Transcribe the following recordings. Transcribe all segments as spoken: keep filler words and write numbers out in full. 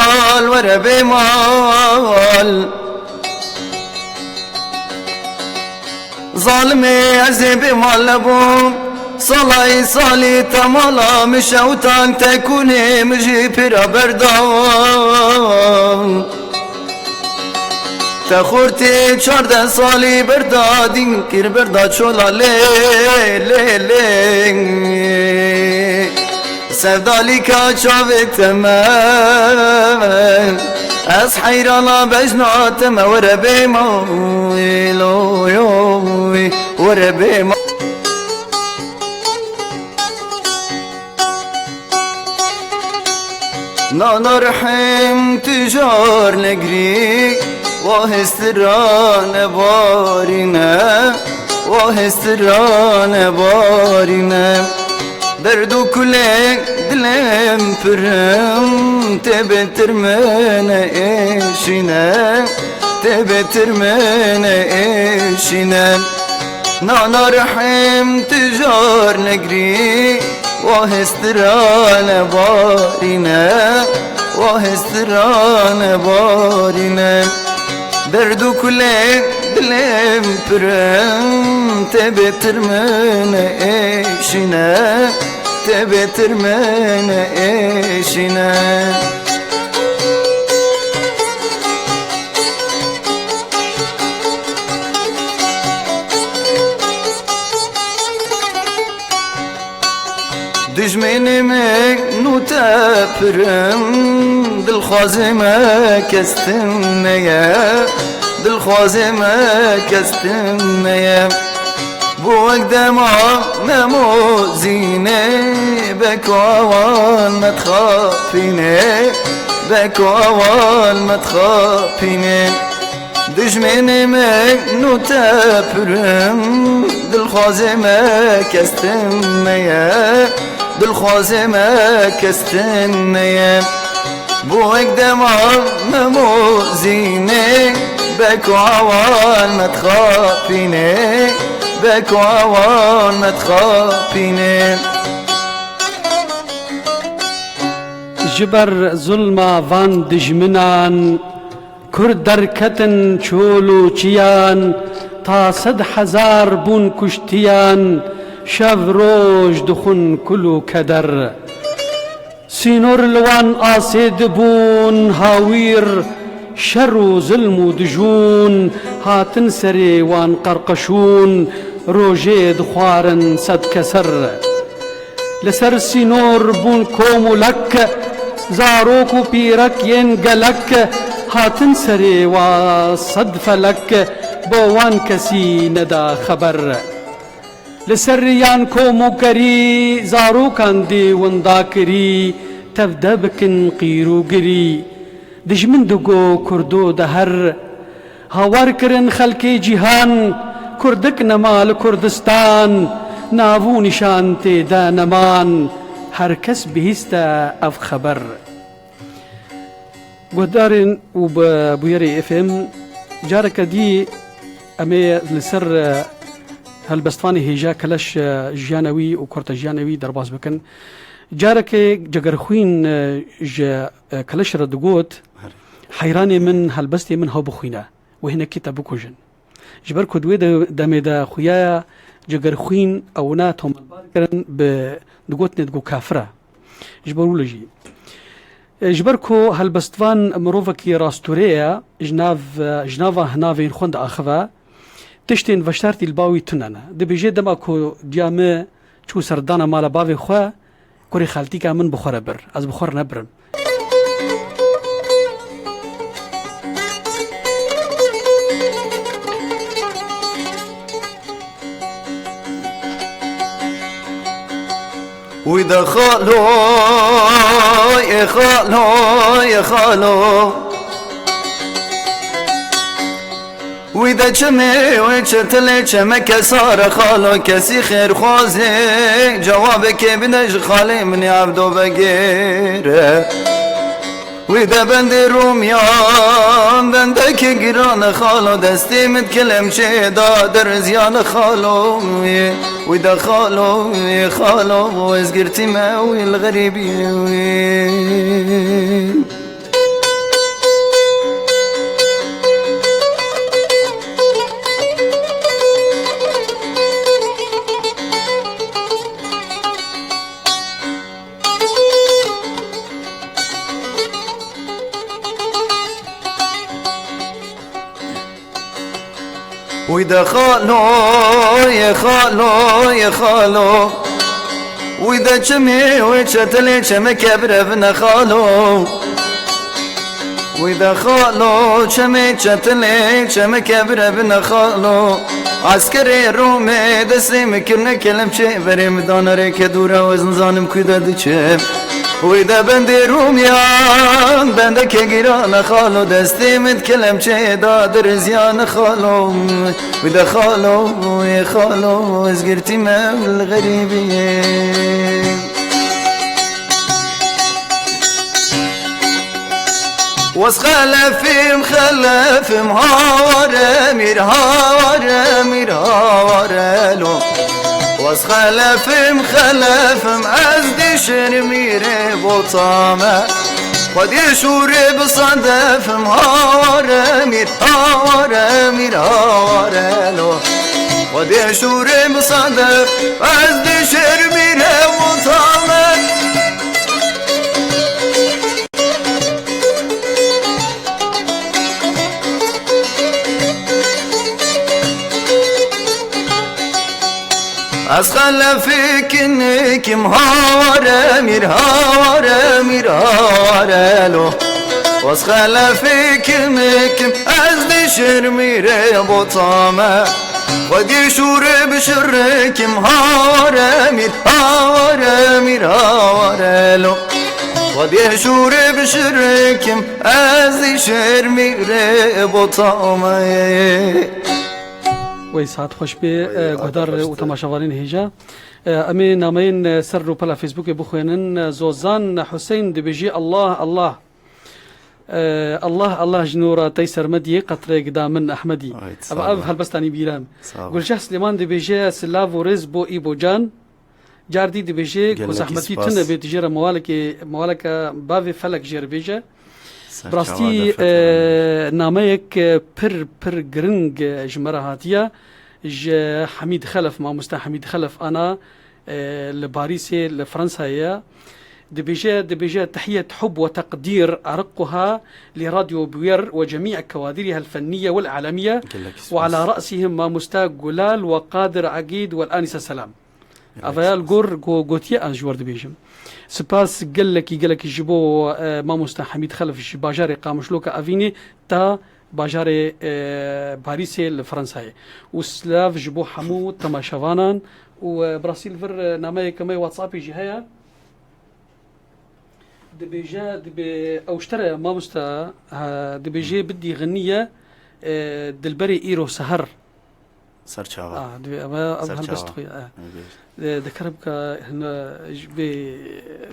Mal were bê mal. Zalimê ez ê bê mal nebûm. Salay salî te mala min şewtan te kûnê min jî pêra berda. Te xortê çardeh salî berda dîn kir berda çola lê lê lê. Sevdalîka çavê te me, ez heyrana bejna te me were bê mal, oy, oy, were bê mal. Nana rihim tu jar negirî, wa hêstira nebarîne, wa hêstira nebarîne. Derd û kulê dilêm pirim, tê bêtir min êşîne, tê bêtir min êşîne. Nana rihim tu jar negirî, wa hêstira nebarîne, wa hêstira nebarîne. Derd û kulê dilêm pirim, tê bêtir min êşîne, tê bêtir min êşîne. Dijminê min û te pirim, dilxwazê me kes tune ye, dilxwazê me kes tune ye. Bû wek dema Nemozînê, beko awan me dixapîne, beko awan me dixapîne. Dijminê min û te pirim, dilxwazê me kes tune ye, dilxwazê me kes tune ye. Bû wek dema Nemozînê, beko awan me dixapîne, beko awan me dixapîne. Ji ber zulma van dijminan, Kurd derketin çol û çiyan, ta sed hezar bûn kuştiyan, şev roj dixwin kul û keder. Sînor li wan asê dibûn hawîr, şer û zilm û dijûn, hatin serê wan qerqeşûn, rojê dixwarin sed keser. Li ser sînor bûn kom û lek, zarok û pîrek yên gelek, hatin serê wa sed felek, bo wan kesî neda xeber. Li ser riyan kom û kerî, zarokan dê winda kirî, tevde bikin qîr û girî. Dijmin digo Kurdo de her, hawar kirin xelkê cîhan, Kurdik nema li Kurdistan, nav û nîşan tê de neman, her kes bihîste ev xeber. Guhdarên û bi bûyerê F M, careke dî em ê li ser, e, helbestvanê hêja keleş, e, jiyane wî û kurtejiyane wî derbas bikin. Carekê Cegerxwîn, e, ji, e, keleş re digot, Herê. Heyranê min, helbestê min hew bixwîne. Wê hinekî te bikujin. Ji ber ku di wê de-, demê de xuya Cegerxwîn ewna tomelbar kirin bi digotinê digo kafir e. Ji ber wilo jî. E, ji ber ku helbestvan mirovekî rastûrê ye, ji nav, ji nava hinavên xwe diaxive, tiştên veşartî li ba wî tune ne. Dibêje dema ku diya me çû serdana mala bavê xwe, kurê xaltîka min bi xwe re bir, ez bi xwe re nebirim. Wî de xalo, ê xalo, ê xalo. Wî de çimê wê çetilê çemeke sare xalo, kesî xêrxwazê cewabekê bide ji xalê min ya evdo vegêre. Wî de bendê Rûmiyan bendekî giran e xalo, destê min kelemçê da derziyan e xalo. Wî de xalo, xalo, ez girtî me wî li xerîbî wî. Wî de xalo, yê xalo, yê xalo. Wî de çimê wê çetilê çemeke birevine xalo. Wî de xalo, çemê çetilê çemeke birevine xalo. Eskerê Romê destê min kirine kelemçê, berê min dane rêke dûra, ez nizanim ku de diçe. Wî de bendê Romiyan, bendeke girane xalo, destê min kelemçê da diriziyane xalo. Wî de xalo, ê xalo, ez girtî me li xerîbiyê. Wes xelefim, xelefim, haware mir, haware mir, haware lo. Wes xelefim, xelefim, ez dişirmîrê botame. Xwediyê şûrê bisadefim, haware mir, haware mir, haware lo. Xwediyê şûrê bisadef, ez dişirmîrê botame. Ez xelefê kinikim, haware mir, haware mir, haware lo. Ez xelefê kinikim, ez dişirmîrê botame. Xwediyê şûrê bişirikim, haware mir, haware mir, haware lo. Xwediyê şûrê bişirikim, ez dişirmîrê botame. Wey saet xweş bê, Wey, e, guhdar û temaşevanên hêja. E, em ê nameyên, e, ser rûpela Facebookê bixwênin. E, Zozan Huseyîn dibêjî, Allah, Allah. E, Allah, Allah ji nûra tey sermediyê, qetreyek da min Ehmedî. Ay, sağ ol. Ev, ev helbestanî bîra min. Sağ ol. Gulşah Silêman dibêje, silav û rêz bo Îbo Can. Cardî dibêje ku zehmetî tune bê, tu jê re mewalekê, mewaleke bavê Felek jê re bêje. Bi rastî, e, nameyek, e, pir, pir giring, e, ji me re hatiye. Ji Hemîd Xelef, mamoste Hemîd Xelef ana, e, li Parîsê, li Fransayê ye. Dibêje, dibêje, "Tehiyet hub ve teqdîr erikuha li Radyo Bûyer ve cemî kewadîriha el-fennîye vel-î'lamîye ve ala ra'sihim mamoste Gulal ve Qadir Egîd vel-anîse Selam." Ava ya li gor ku gotiye, ez ji we re dibêjim. Spas gelekî, gelekî ji bo, e, mamoste Hemîd Xelef ji bajarê Qamişloka Evînê ta bajarê, e, Parîsê li Fransayê. Û silav ji bo hemû temaşevanan û, e, bi rastî li vir, e, nameyeke me WhatsAppê jî heye. Dibêje, dibê, ew ji te re mamoste, e, dibêje bidî xiniye, e, dilberê îro seher. Serçava. Ah, divê ev, ev helbest xwe, eh. Divê. Di, dikirim ka hina ji vê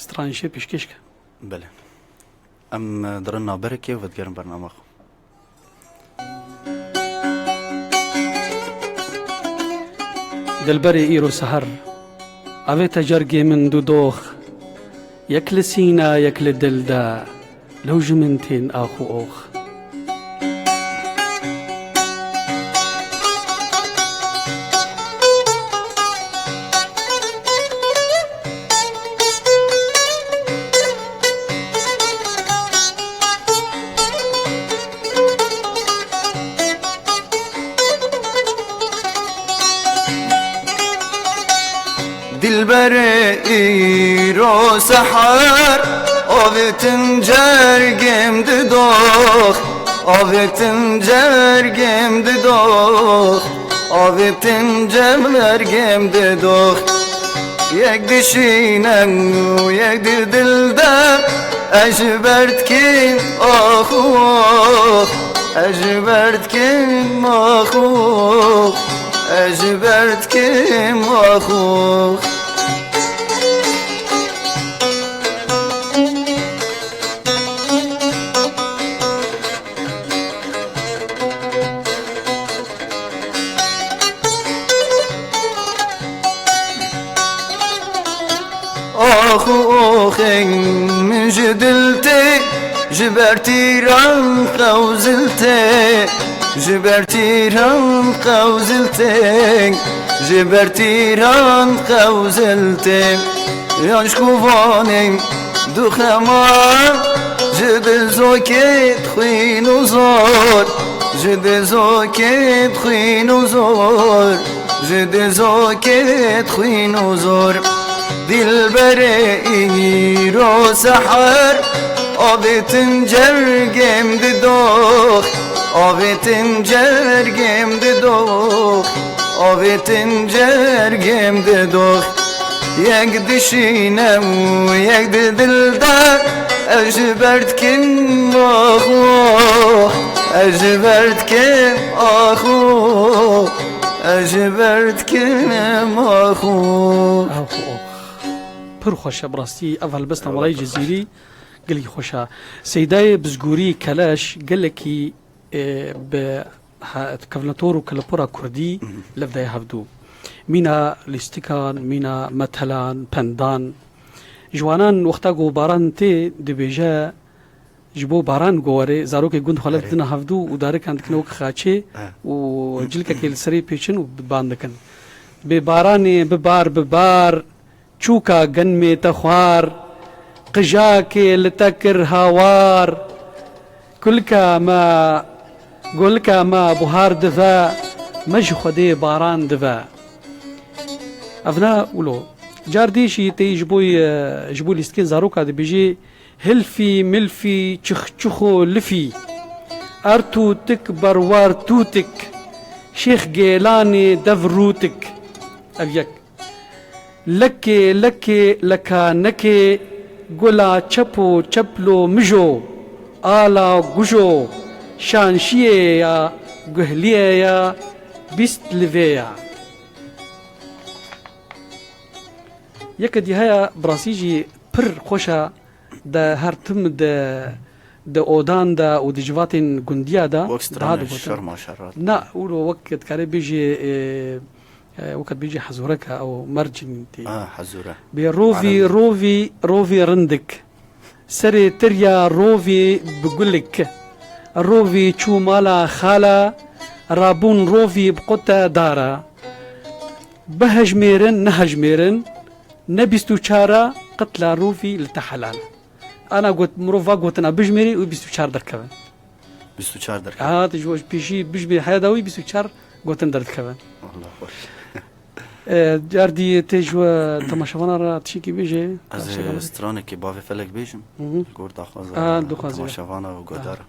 stranjê pêşkêş ke. Belê. Em, eh, dirin navberekê û vedigerin bernama xwe. Dilberê îro seher. Avê te cergê min du dox. Yek li sîna, yek li dil de. Lew ji min tên ax û ox. Dilberê îro seher, avêtin cergêm didox, avêtin cergêm didox, avêtin cergêm didox. Yek dişîne û yek di dil de, ez ji ber dikêm ax û ox, ez ji ber dikêm ax û ox. Ez ji ber dikêm ax û ox. Ax û oxên min ji dil tê, ji ber tîran qewzil tê, ji ber tîran qewzil tê, ji ber tîran qewzil tê. Yan ji ku vanê du xema, ji dizokê dixwîn û zor, Ji dizokê dixwîn û zor, ji dizokê dixwîn û zor. Dilberê îro seher, avêtin cergêm didox, avêtin cergêm didox, avêtin cergêm didox. Yek dişîne û yek di dil de, ez ji ber dikim axo, ez ji ber dikim axo, ez ji ber dikim axo. Ax, ox. Pir xweş e, bi rastî ev helbesta Malayê Cizîrî gelekî xweş e. Seydayê Bizgûrî Keleş gelekî e, bi ha-, kevnetor û kelepora kurdî Mhm. levdaya hevdû. Mîna lîstikan, mîna metelan, pendan. Ji wanan wexta ku baran tê, dibêje, ji bo baran ku were, zarokê gund xwe lev Erê. didine hevdû û darikan dikine wek xaçê He. û cilkekê li serê pêçin û bi ban dikin. Bi baranê, bi bar, bi bar, Çûka genmê te xwar, qijakê li te kir hawar. Kulka me, gulka me buhar dive, me ji Xwedê baran dive. Ev ne wilo. Car dî jî tê ji bo, e, ji bo lîstikên zaroka dibêjê, hilfî, milfî, çixçixo, lifî. Ertû tik, berwar tûtik. Şêx Gêlanê dev rûtik. Ev yek. Lekê, lekê, lekanekê, gula çepo, çeplo mijo, ala gujo, şanşiyê ya, guhliyê ya, bîst livê ya. Yeke dî heye, bi rastî jî pir xweş e, de her tim de, de odan de û di civatên gundiya de Wek daha stranê digotin. Şerma şerrat. Na, ûro wek dikare bêjê, e, e, wek dibêjê hezûreke ew mercin tê. Ah, hezûre. Bê rovî, Arem. rovî, rovî rindik. Serê tirya rovî bi gulik. Rovî çû mala xala, rabûn rovî bi qute dara. Bihejmêrin, nehejmêrin, ne bîst û çar e, qitla rovî li te helal e. Ana got, mirov va gotina bijmêrî û bîst û çar derkevin. Bîst û çar derkevin. Ha, tu ji we pêşî bijmêrî heya dawî bîst û çar gotin derdikevin. Allah xweş. E, car dî tê ji we temaşevana re tiştekî bêjê? Ez ê stranekê Bavê Felek bêjim. Hı hı. Gor daxwaza Aha, daxwaza. temaşevana û Aha. guhdara.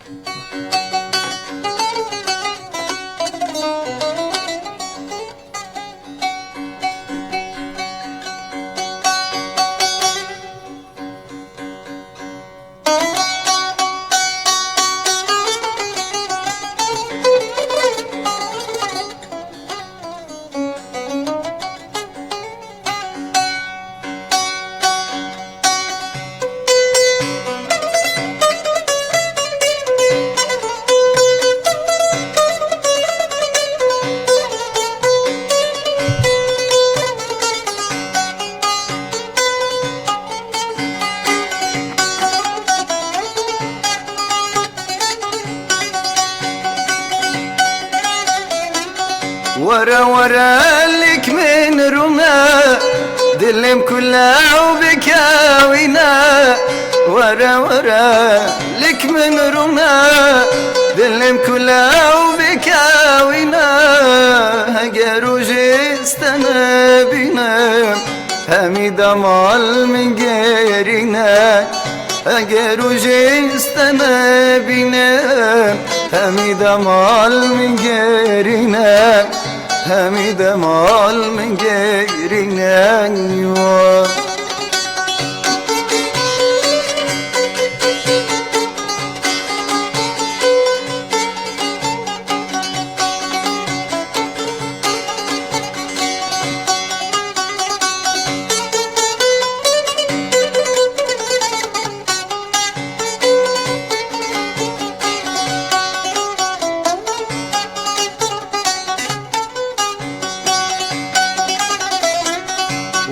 Were were lik min rûne, dilê min kule û bikewîne. Were were lik min rûne, dilê min kule û bikewîne. Heger rojê stene bîne, hemî demal min gerîne. Heger rojê stene bîne, hemî demal min gerîne, hemî demal min gerîne.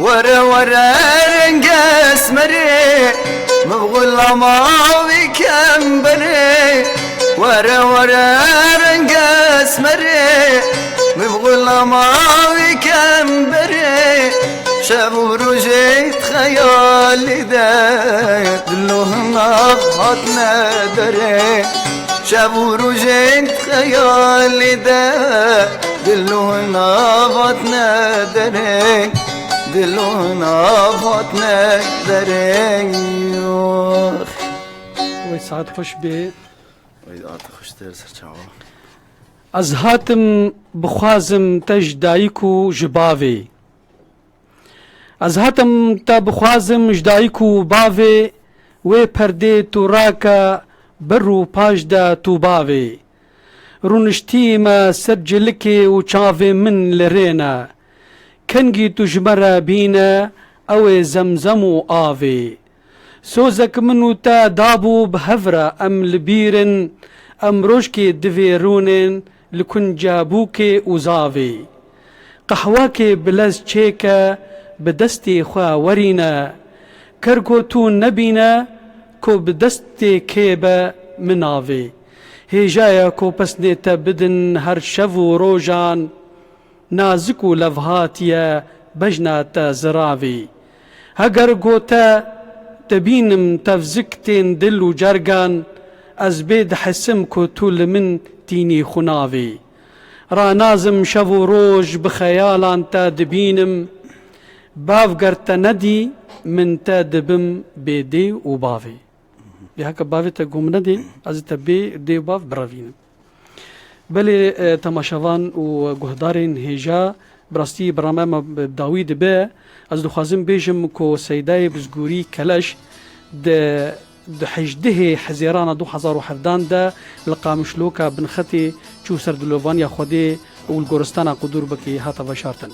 Were were renge esmerê, min bi xulama wî kemberê. Were were renge esmerê, min bi xulama wî kemberê. Şev û rojê xeyalê de, dilo nav hatine derê. Şev û rojê xeyalê de, dilo nav hatine derê. Dilo nav hatine derê. Wey saet xweş bê. Wey saet xweştir ser çawa. Ez hatim bixwazim te ji dayik û ji bavê. Ez hatim te bixwazim ji dayik û bavê, wê perdê tu rake, bi rû paş de tu bavê. Rûniştî me ser cilikê û çavê min li rê ne. Kengî tu ji me re bîne, ew ê zemzem û avê. Sozek min û te dabû bi hev re em li bîr in, em rojkê divê rûnên li kunca bûkê û zavê. Qehwakê bi lez çêke bi destê xwe werîne. Ker ku tu nebîne ku bi destê kê be min avê. Hêja ye ku pesnê te bidin her şev û rojan. Nazik û levhatiye bejna te ziravî. Heger gote dibînim tevzik tên dil û cergan, ez bê dihesim ku tu li min tînî xunavî. Ranazim şev û roj bi xeyalan te dibînim, bav ger te nedî, min te dibim bê dê û bavê. Lê heke bavê te gom nedê, ez ê te bê dê û bav birevînim. Belê, e, temaşevan û guhdarên hêja, bi rastî bernameya me bi dawî dibe. Ez dixwazim bêjim ku Seydayê Bizgûrî Keleş di, di hejdehê Hezêrana du hezar û hevdan de li Qamişloka Binxetê çû ser dilovaniya Xwedê û li goristana Qudûrbekê hate veşartin.